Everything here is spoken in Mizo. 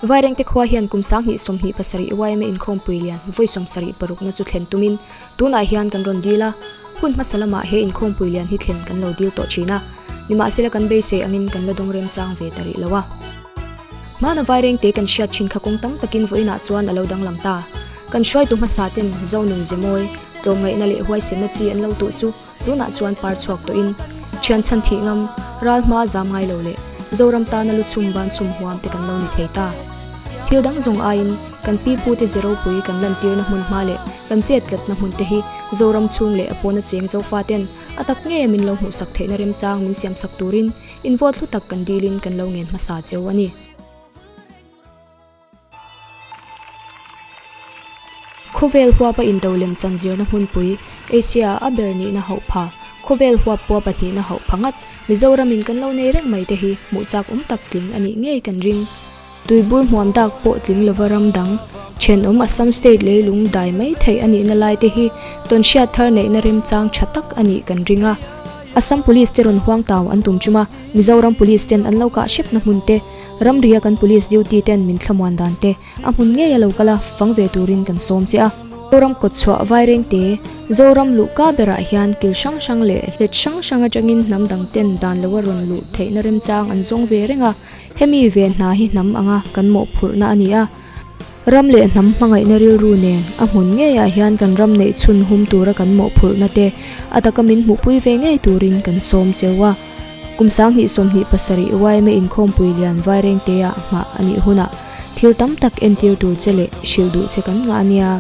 Vairengte khua hian kum 2027 yma inkhawmpui lian vawi 76 na chu thlen tumin tunah hian kan rawn dil a, hun hmasa lamah he inkhawmpui lian hi thlen kan lo dil tawh thin a, nimahsela kan beisei angin kan la dawng remchang ve ta rih lo a. Hmana Vairengte kan hriat thin kha kawng tam takin vawiinah chuan a lo danglam ta. Kan hruaitu hmasa ten Zonun Zemawi, tlawmngaihna leh huaisenna chi an lo tuh chu tunah chuan par chhuak tawhin thian chhan thih ngam, ral hma zam ngai lo leh Zoram tana lu chhum ban chhum huam te kan lo ni thei ta. Thil dang zawng aiin kan pi pute ze ropui kan lantirna hmun hma leh kan chet tlatna hmun te hi Zoram chhung leh a pawna cheng Zofa ten a tak nge min lo hmuhsak theihna remchang min siamsak turin invote hlu tak kan dilin kan lo ngen hmasa cheu a ni. Khawvel huapa indo lemchan zirna hmunpui, Asia a ber nihna hauh pha, khawvel huap pawha pahnihna hauh pha ngat, Mizoramin kan lo nei reng mai te hi hmuh chak awm tak tling a nih ngei kan ring. Tuibur hmuam dak pawh tling lova ram dang, thenawm Assam state leilung dai mai theih a nihna lai te hi tawnhriat thar neihna remchang tha tak a nih kan ring a. Assam Police te rawn huang tau an tum chuma Mizoram Police ten an lo kah hrepna hmun te, Ramria kan Police duty ten min thlamuan dan te a hmun ngei a lo kal a, fang ve turin kan sawm che a. Zoram kawtchhuah Vaireng te, Zoram luhka berah hian kil hrang hrang leh hlet hrang hrang atangin hnam dang ten dan lo a rawn luh theihna remchang an zawng ve reng a, hemi ve hna hi hnam anga kan mawhphurhna a ni a. Ram leh hnam hmangaihna rilru nen a hmun ngeiah hian kan ram neih chhun hum tura kan mawhphurhna te a taka min hmuhpui ve ngei turin kan sawm cheu a. Kum 2027 yma inkhawmpui lian Vairengte-ah nghah a nih hunah thil tam tak entir tur che leh hrilh duh che kan ngah a nia.